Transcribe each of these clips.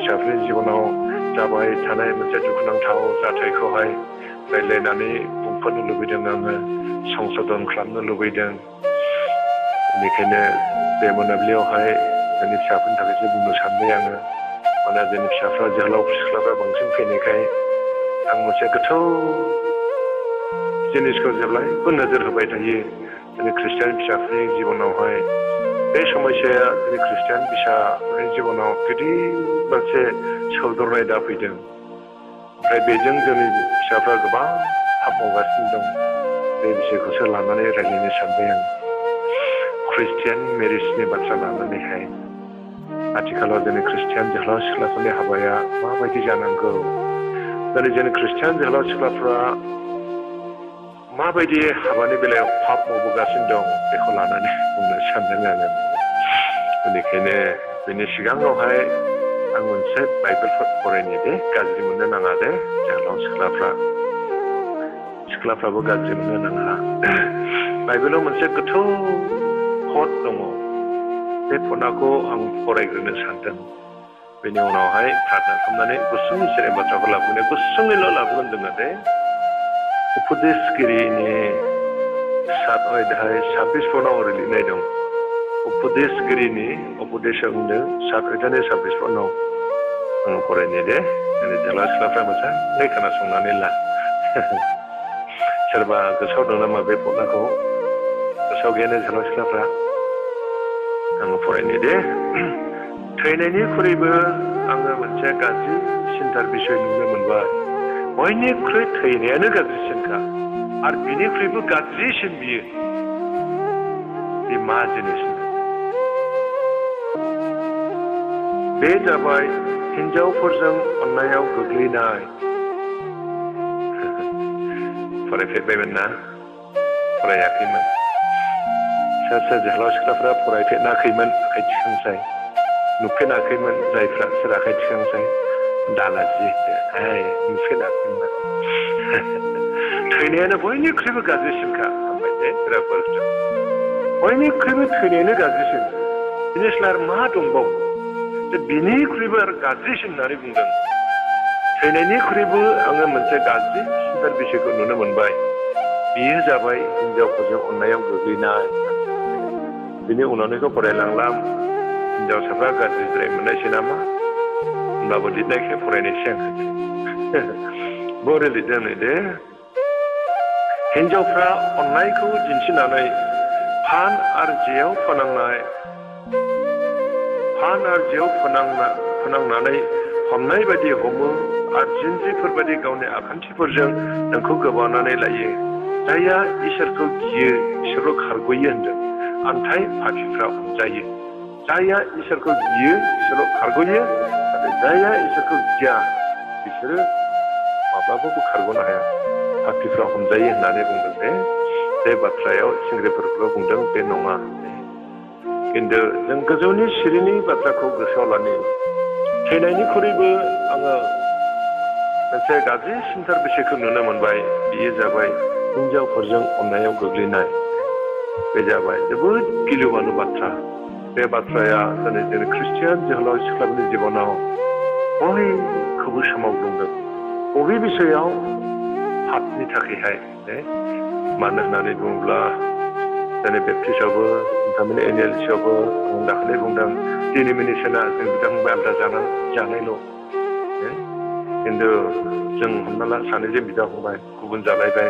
फिसाफोरनि जिबनाव जाबाय थानाय मोनसे दुखुनांथाव जाथायखौहाय रायज्लायनानै बुंफोरनो लुबैदों आङो संशोधन खालामनो लुबैदों बेनिखायनो बे मोनाबिलियावहाय जोंनि फिसाफोरनि थाखायसो बुंनो सानबाय आङो मानोना जोंनि फिसाफ्रा जोहोलाव सिख्लाफ्रा बांसिन फैनायखाय आं मोनसे गोथौ जिनिसखौ जेब्लायबो नोजोर होबाय थायो जोंनि खृष्टियान फिसाफोरनि जिबनावहाय बे समस्याया जोंनि खृष्टियान फिसाफोरनि जिबनाव गिदिर मोनसे सौदावनाय दाफैदों ओमफ्राय बेजों जोंनि फिसाफ्रा गोबां हाब मावगासिनो दं बे बिषयखौसो लानानै रायज्लायनो सानबाय आं खृष्टियान मेरिजनि बाथ्रा लानानैहाय आथिखालाव जोंनि खृष्टियान जोहोलाव सिख्लाफोरनि हाबाया माबायदि जानांगौ जोंनि खृष्टियान जोहोलाव सिख्लाफ्रा माबायदि हाबानि बेलायाव पाप मावबोगासिनो दं बेखौ लानानै बुंनो सानदों आङो बेनिखायनो बेनि सिगाङावहाय आं मोनसे बाइबेलफोर फरायनो दे गाज्रि मोननो नाङा दे जोहोलाव सिख्लाफ्राबो गाज्रि मोननो नाङा बाइबेलाव मोनसे गोथौ पद दङ बे पदखौ आं फरायग्रोनो सानदों बेनि उनावहाय प्रार्थना खालामनानै गुसुं इसोरनि बाथ्राखौ लाबोनो गुसुङैल' लाबोगोन जोङो दे उपदेशगिरिनि 7 अध्याय 26 पदआव लिरनाय दं उपदेशगिरिनि उपदेशआव बुंदों 7 अध्यायनि 26 पदआव आं फरायनो दे जोंनि जोहोलाव सिख्लाफ्रा मोजाङै खोनासंनानै ला सोरबा गोसोआव दं नामा बे पदखौ गोसोआव गैयानो जोहोलाव सिख्लाफ्रा आं फरायनो दे थैनायनिख्रुइबो आङो मोनसे गाज्रि सिन्तार बिसय नुनो मोनबाय बयनिख्रुइ थैनायानो गाज्रिसिनखा आरो बिनिख्रुइबो गाज्रिसिन बियो बे मा जिनिस बे जाबाय हिनजावफोरजों अननायाव गोग्लैनाय फरायफेरबायमोन ना फरायाखैमोन सोर जोहोलाव सिख्लाफ्रा फरायफेराखैमोन आखाइ थिखांसाय नुफेराखैमोन जायफ्रा सोर आखाइ थिखांसाय दालाजि नुफेराखैमोन थैनायानो बयनिख्रुइबो गाज्रिसिनखा हामबाय दे बिराद बयनिख्रुइबो थैनायानो गाज्रिसिन बिनिस्लाय आरो मा दंबावो बिनिख्रुइबो आरो गाज्रिसिन होननानै बुंदों थैनायनिख्रुइबो आङो मोनसे गाज्रि सिन्तार बिसयखौ नुनो मोनबाय बेयो जाबाय हिनजावफोरजों अननायाव गोग्लैनाय बिनि उनावनिखौ फरायलांलाम हिनजावसाफ्रा गाज्रिद्राय मोननायसै नामा होनबाबो लिरनायखाय फरायनायसै आं बोरै लिरदों दे हिनजावफ्रा अननायखौ दिन्थिनानै फान आरो जेयाव फोनांनानै हमनाय बायदि हमो आरो जिन्ज्रिफोरबायदि गावनि आखान्थिफोरजों नोंखौ गोबानानै लायो जायहा इसोरखौ गियो इसोरखौ खारग'यो होनदों अन्थाइ फाखिफ्रा हमजायो जायहा इसोरखौ गियो इसोरखौ खारग'यो नाथाय जायहा इसोरखौ गिया बिसोरो माब्लाबाबो खारग'नो हाया फाखिफ्रा हमजायो होननानै बुंदों बे बाथ्रायाव सेंग्राफोरखौल' बुंदों बे नङा खिन्थु जों गोजौनि सिरिनि बाथ्राखौ गोसोआव लानो थैनायनिख्रुइबो आङो मोनसे गाज्रि सिन्तार बिसयखौ नुनो मोनबाय बेयो जाबाय हिनजावफोरजों अननायाव गोग्लैनाय बे जाबाय जोबोद गिलुबालु बाथ्रा बे बाथ्राया जोंनि खृष्टियान जोहोलाव सिख्लाफोरनि जिबनाव बयखौबो सोमावदोंमोन बबे बिसयाव पापनि थाखायहाय मानो होननानै बुङोब्ला जोंनि बेप्टिस्टआवबो थारमाने एनएलसियावबो आं दाखालि बुंदों डिनोमिनेसना जों बिदा-फंबाय आलादा जानायल' खिन्थु जों हमना ला सानैजों बिदा-फंबाय गुबुन जालायबाय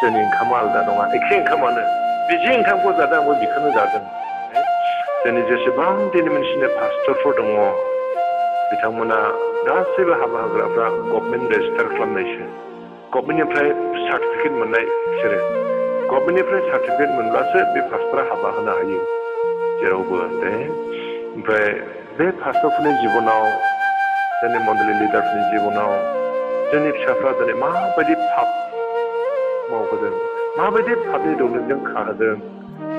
जोंनि ओंखामा आलादा नङा एखे ओंखामानो बे जे ओंखामखौ जादों आंबो बेखौनो जादों जोंनि जेसेबां डिनोमिनेसननि पास्टरफोर दङ बिथांमोना गासैबो हाबा होग्राफ्रा गभर्नमेन्ट रेजिस्टार खालामनायसो गभर्नमेन्टनिफ्राय सार्टिफिकेट मोननाय बिसोरो गभर्नमेन्टनिफ्राय सार्टिफिकेट मोनब्लासो बे पास्टरा हाबा होनो हायो जेरावबो ओमफ्राय बे पास्टरफोरनि जिबनाव जोंनि मण्डली लिडारफोरनि जिबनाव जोंनि फिसाफ्रा दिनै माबायदि पाप मावबोदों माबायदि पापनि दौलेंजों खाहोदों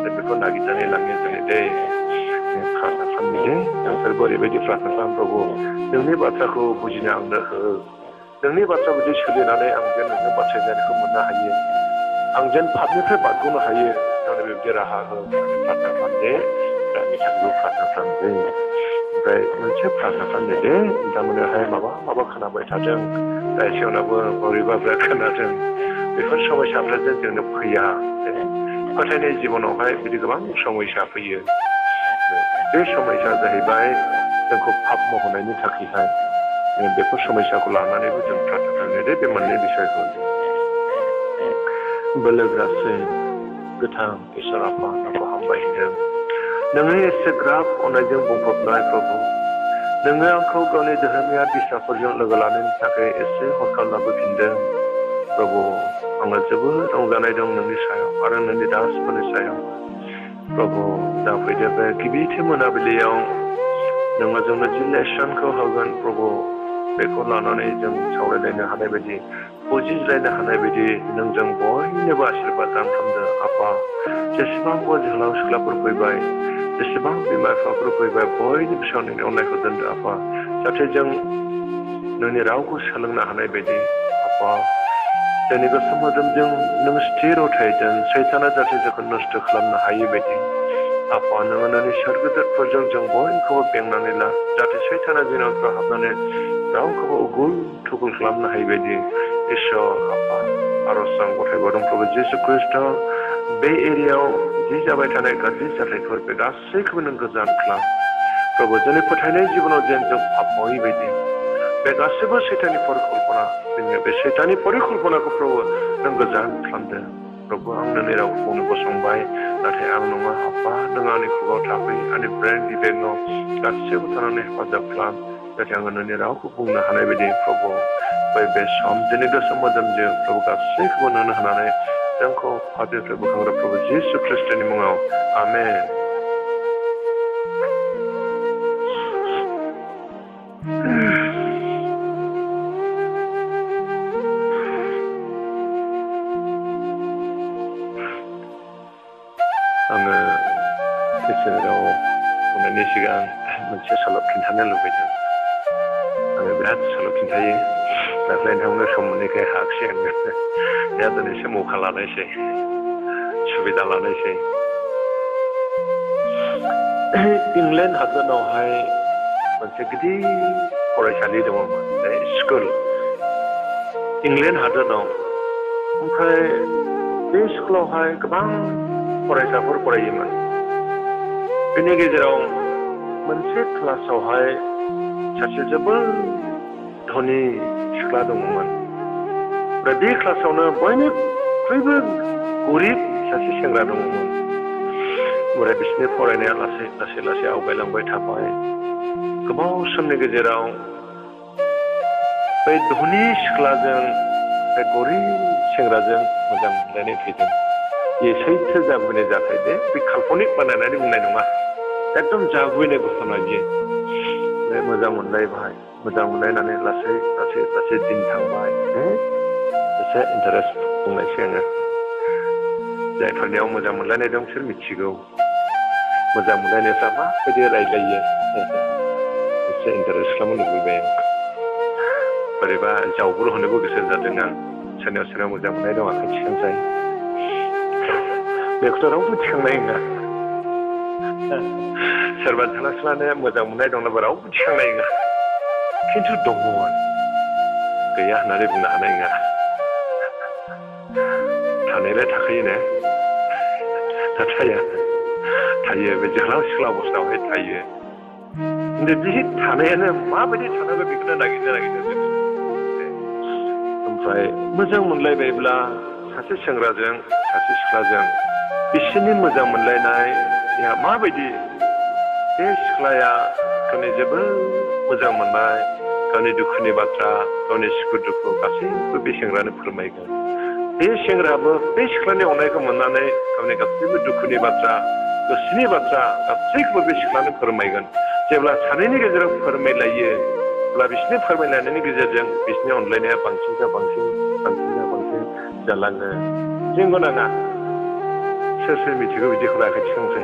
बेखौ नागिरनानै लाङो जोङो प्रार्थना खालामनो नोंसोरबो ओरैबायदि प्रार्थना खालाम प्रभु नोंनि बाथ्राखौ बुजिनो आंनो हो नोंनि बाथ्रा बायदि सोलिनानै आं जेन नोंनि बाथ्रायनायखौ मोननो हायो आं जेन पापनिफ्राय बारग'नो हायो आंनो बेबायदि राहा हो प्रार्थना खालामदे आंनि थाखायबो प्रार्थना खालामदे ओमफ्राय मोनसे प्रार्थना खालामदो दे नोंथांमोनहाय माबा खोनाबाय थादों दा एसेयावनाबो बोरैबाब्रा खोनादों बेफोर समयसाफ्रा जोंनो फैया फोथायनाय जिबनावहाय बिदि गोबां समयसा फैयो बे समयसा जाहैबाय जोंखौ पाप मावनायनि थाखायहाय बेफोर समयसाखौ लानानैबो जों प्रार्थना खालामदो बे मोननै बिसयखौ बोलोग्रासै गोथां इसोर आफा नोंखौ हामबाय होदों नोङो एसेग्राब अननायजों बुंफबनाय प्रभु नोङो आंखौ गावनि धोरोमिया दिसाफोरजों लोगो लानायनि थाखाय एसे हरखाब लाबोफिनदों प्रभु आङो जोबोद रंजानाय दं नोंनि सायाव आरो नोंनि दासफोरनि सायाव प्रभु दा फैदो बे गिबिथि मोनाबिलियाव नोङो जोंनो जि लेसनखौ होगोन प्रभु बेखौ लानानै जों सावरायलायनो हानाय बायदि बुजिलायनो हानाय बायदि नोंजों बयनोबो आशीर्बाद दान खालामदो आफा जेसेबां जोहोलाव सिख्लाफोर फैबाय जेसेबां बिमा बिफाफोर फैबाय बयनिबो सायाव नोंनि अननायखौ दोनदो आफा जाहाथे जों नोंनि रावखौ सोलोंनो हानाय बायदि आफा जोंनि गोसो मोदोमजों नों स्थिर थायदों सैताना जाहाथे जोंखौ नस्थ' खालामनो हायै बायदि आफा नोङो नोंनि सोरगोदेरफोरजों जों बयखौबो बेंनानै ला जाहाथे सैताना जोंनाव हाबनानै रावखौबो उगुल थुगुल खालामनो हायै बायदि इसोर आफा आर'ज आं गथायबावदों प्रभु जिसु ख्रिस्ट बे एरियायाव जि जाबाय थानाय गाज्रि जाथायफोर बे गासैखौबो नों गोजान खालाम प्रभु जोंनि फोथायनाय जिबनाव जेन जों पाप मावै बायदि बे गासैबो सैताननि परिकल्पना जोङो बे सैताननि परिकल्पनाखौ प्रभु नों गोजान खालामदो प्रभु आं नोंनि रावखौ बुंनो गसंबाय नाथाय आं नङा आफा नों आंनि खुगायाव थाफै आंनि ब्रेन बिबेकआव गासैबो थानानै हेफाजाब खालाम जाहाथे आङो नोंनि रावखौ बुंनो हानाय बायदि प्रभु बे सम जोंनि गोसो मोदोमजों प्रभु गासैखौबो नोंनो होनानै जोंखौ पापनिफ्राय बोखांग्रा प्रभु जिसु ख्रिस्टनि मुङाव आमेन आङो इसोराव बुंनायनि सिगां मोनसे सल' खिन्थानो लुबैदों आङो बिराद सल' खिन्थायो नाथाय नोंथांनो सम मोनैखाय हायाखिसै आङो दा दिनैसो मौका लानायसै सुबिदा लानायसै इंलेण्ड हादोरावहाय मोनसे गिदिर फरायसालि दङमोन स्कुल इंलेण्ड हादोराव ओमफ्राय बे स्कुलावहाय गोबां फरायसाफोर फरायोमोन बेनि गेजेराव मोनसे क्लासावहाय सासे जोबोद धनी सिख्ला दङमोन ओमफ्राय बे क्लासावनो बयनिख्रुइबो गरिब सासे सेंग्रा दङमोन ओमफ्राय बिसोरनि फरायनाया लासै आवगायलांबाय थाबाय गोबाव समनि गेजेराव बै धनी सिख्लाजों बे गरिब सेंग्राजों मोजां मोनलायनाय फैदों बे सैथो जाबोनाय जाथाय दे बे काल्पनिक बानायनानै बुंनाय नङा एकदम जाबोनाय घटना बियो बे मोजां मोनलायबाय मोजां मोनलायनानै लासै दिन थांबाय एसे इन्टारेस्ट बुंनायसै आङो जायफोरनियाव मोजां मोनलायनाय दं बिसोर मिथिगौ मोजां मोनलायनायफ्रा माबायदि रायलायो एसे इन्टारेस्ट खालामनो लुबैबाय आं बोरैबा जावब्र होनोबो गोसो जादों आं सोरनियाव मोजां मोननाय दं आखाइ थिखांजायो बेखौथ' रावबो थिखांनाय नङा सोरबा साला मोजां मोननाय दंब्लाबो रावबो थिखांनाय नङा खिन्थु दङमोन गैया होननानै बुंनो हानाय नङा थानायलाय थाखायोनो थायो बे जोहोलाव सिख्ला अबस्थायावहाय थायो बे थानायानो माबायदि थानांगौ बेखौनो नागिरनो जोङो ओमफ्राय मोजां मोनलायबायब्ला सासे सेंग्राजों सासे सिख्लाजों बिसोरनि मोजां मोनलायनाया माबायदि बे सिख्लाया गावनि जोबोद मोजां मोननाय गावनि दुखुनि बाथ्रा गावनि सुखु दुखु गासैबो बे सेंग्रानो फोरमायगोन बे सेंग्रायाबो बे सिख्लानि अननायखौ मोननानै गावनि गासैबो दुखुनि बाथ्रा गोसोनि बाथ्रा गासैखौबो बे सिख्लानो फोरमायगोन जेब्ला सानैनि गेजेराव फोरमायलायो अब्ला बिसोरनि फोरमायलायनायनि गेजेरजों बिसोरनि अनलायनाया बांसिन जालाङो जोंबो नाङा सोर मिथिगौ बिदिखौ आखाइ थिखांसै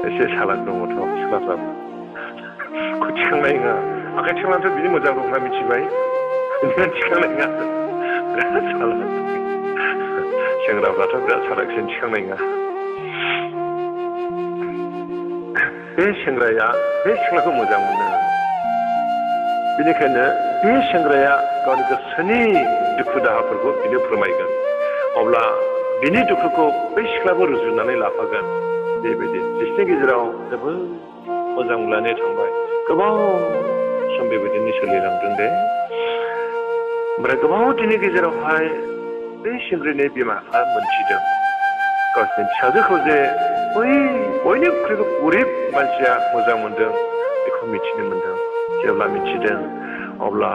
एसे सालाक दङथ' सिख्लाफ्राबो थिखांनाय नङा आखाइ थिखांनानैथ' बिदि मोजां दंना मिथिबाय थिखांनाय नङा बिराद सालाक सेंग्राफ्राथ' बिराद सालाकसिन थिखांनाय नङा बे सेंग्राया बे सिख्लाखौ मोजां मोनो बेनिखायनो बे सेंग्राया गावनि गोसोनि दुखु दाहाफोरखौ बिनो फोरमायगोन अब्ला बिनि दुखुखौ बै सिख्लाबो रुजुनानै लाफागोन बेबायदि बिसोरनि गेजेराव जोबोद मोजां मोनलायनाय थांबाय गोबाव सम बेबायदिनो सोलिलांदों दे ओमफ्राय गोबाव दिननि गेजेरावहाय बै सेंग्रानि बिमा बिफाया मोनथिदों गावसिनि फिसाजोखौ जे बै बयनिख्रुइबो गरिब मानसिया मोजां मोनदों बेखौ मिथिनो मोनदों जेब्ला मिथिदों अब्ला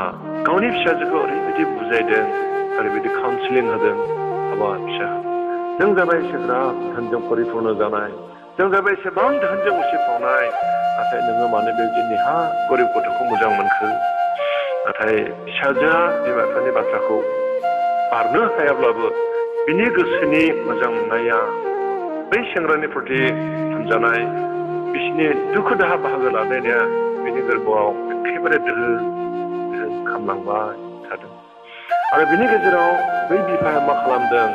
गावनि फिसाजोखौ ओरैबायदि बुजायदों ओरैबायदि काउन्सिलिं होदों हाबाब फिसा जों जाबाय एसेग्राब धोनजों परिपुर्ण जानाय जों जाबाय एसेबां धोनजों उसिफावनाय नाथाय नोङो मानो बेबायदि नेहा गरिब गथ'खौ मोजां मोनखो नाथाय फिसाजोआ बिमा बिफानि बाथ्राखौ बारनो हायाब्लाबो बिनि गोसोनि मोजां मोननाया बै सेंग्रानि प्रति हामजानाय बिसिनि दुखु दाहा बाहागो लानाया बिनि गोरबोआव एखेबारे दोहो खालामलांबाय थादों आरो बिनि गेजेराव बै बिफाया मा खालामदों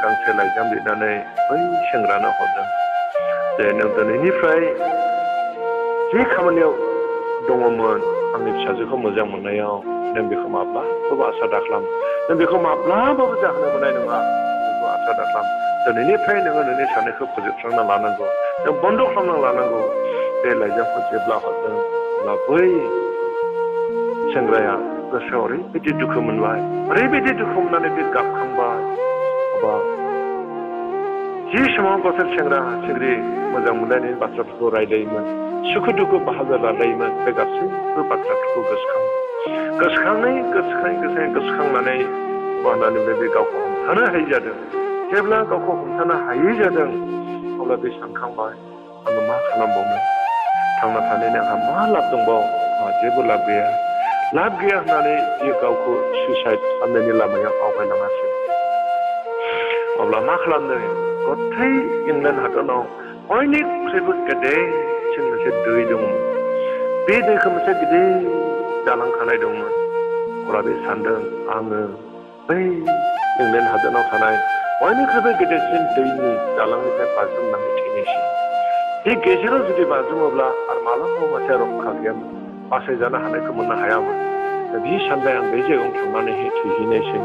गांसे लाइजाम लिरनानै बै सेंग्रानो हरदों जे नों दिनैनिफ्राय जे खामानियाव दङमोन आंनि फिसाजोखौ मोजां मोननायाव नों बेखौ माब्लाबाबो आसा दाखालाम नों बेखौ माब्लाबाबो जाहोनो मोननाय नङा बेखौ आसा दाखालाम दिनैनिफ्राय नोङो नोंनि साननायखौ फोजोबस्रांना लानांगौ नों बन्द' खालामना लानांगौ बे लाइजामखौ जेब्ला हरदों अब्ला बै सेंग्राया गोसोआव ओरैबायदि दुखु मोनबाय ओरैबायदि दुखु मोननानै बे गाबखांबाय अबा जि समाव गावसोर सेंग्रा सिंग्रि मोजां मोनलायनायनि बाथ्राफोरखौ रायलायोमोन सुखु दुखु बाहागो लालायोमोन बे गासैबो बाथ्राफोरखौ गोसोखांनानै बानानै बे गावखौ हमथानो हायि जादों जेब्ला गावखौ हमथानो हायि जादों अब्ला बे सानखांबाय आङो मा खालामबावनो थांना थानायनि आंहा मा लाब दंबाव आंहा जेबो लाब गैया होननानै बियो गावखौ सुइसाइड खालामनायनि लामायाव आवगायलाङासै अब्ला मा खालामनो गथाय इंलेण्ड हादराव बयनिख्रुइबो गेदेरसिन मोनसे दै दंमोन बे दैखौ मोनसे गिदिर दालां खानाय दंमोन अब्ला बे सानदों आङो बै इंलेण्ड हादराव थानाय बयनिख्रुइबो गेदेरसिन दैनि दालांनिफ्राय बाज्रुमनानै थैनायसै बे गेजेराव जुदि बाज्रुमोब्ला आरो मालाबाबो मानसिया रक्षा गैयामोन बासायजानो हानायखौ मोननो हायामोन बे सानबाय आं बे जायगायाव थांनानै थैहैनायसै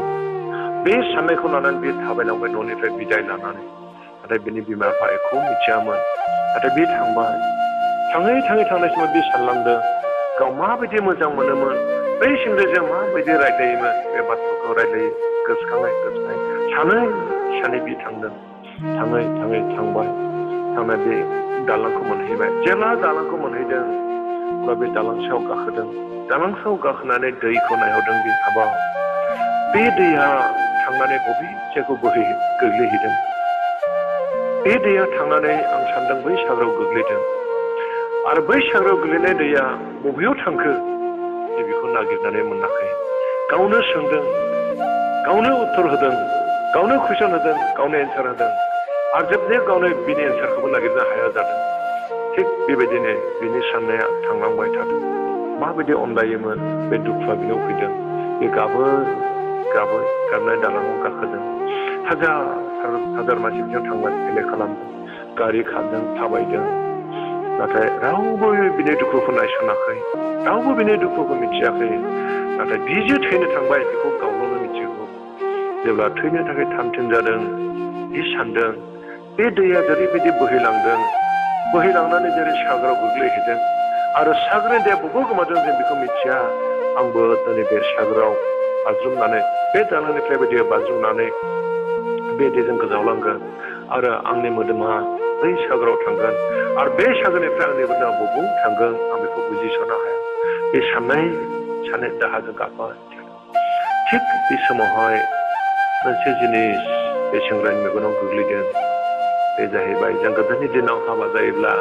बे साननायखौ लानानै बे थाबायलांबाय न'निफ्राय बिदाय लानानै नाथाय बिनि बिमा बिफा एख' मिथियामोन नाथाय बे थांबाय थांनाय समाव बे सानलांदों गाव माबायदि मोजां मोनोमोन बै सेंग्राजों माबायदि रायज्लायोमोन बे बाथ्राखौ रायज्लायो गोसोखाङै सानै बे थांदों थांबाय बे दालांखौ मोनहैबाय जेब्ला दालांखौ मोनहैदों अब्ला बे दालां सायाव गाखोदों दालां सायाव गाखोनानै दैखौ नायहरदों बे हाबाब बे दैया थांनानै बबे जायगायाव गोग्लैहैदों बे दैया थांनानै आं सानदों बै सागराव गोग्लैदों आरो बै सागराव गोग्लैनाय दैया बबेयाव थांखो बेखौ नागिरनानै मोनाखै गावनो सोंदों गावनो उत्तर होदों गावनो कुइसन होदों गावनो एन्सार होदों आरो जोबनायाव गावनो बिनि एन्सारखौबो नागिरनो हाया जादों थिग बेबायदिनो बिनि साननाया थांलांबाय थादों माबायदि अनलायोमोन बे दुखुआ बिनाव फैदों बे गाबनाय दालाङाव गाखोदों हाजार मानसिजों थांलाय फैलाय खालामदों गारि खारदों थाबायदों नाथाय रावबो बिनि दुखुखौ नायसनाखै रावबो बिनि दुखुखौ मिथियाखै नाथाय बिजो थैनो थांबाय बेखौ गावल' मिथिगौ जेब्ला थैनो थाखाय थाम-थिम जादों बे सानदों बे दैया जेरैबायदि बोहैलांनानै जेरै सागराव गोग्लैहैदों आरो सागरनि दैया बबेयाव गोमादों जों बेखौ मिथिया आंबो दिनै बे सागराव बाज्रुमनानै बे दालांनिफ्राय बे दैया बाज्रुमनानै बे दैजों गोजावलांगोन आरो आंनि मोदोमा बै सागराव थांगोन आरो बे सागरनिफ्राय आंनि मोदोमा बबेयाव थांगोन आं बेखौ बुजिस'नो हाया बे साननाय दाहाजों गाबबाय थिग बे समावहाय मोनसे जिनिस बे सेंग्रानि मेगनाव गोग्लैदों बे जाहैबाय जों गोदोनि दिनाव हाबा जायोब्ला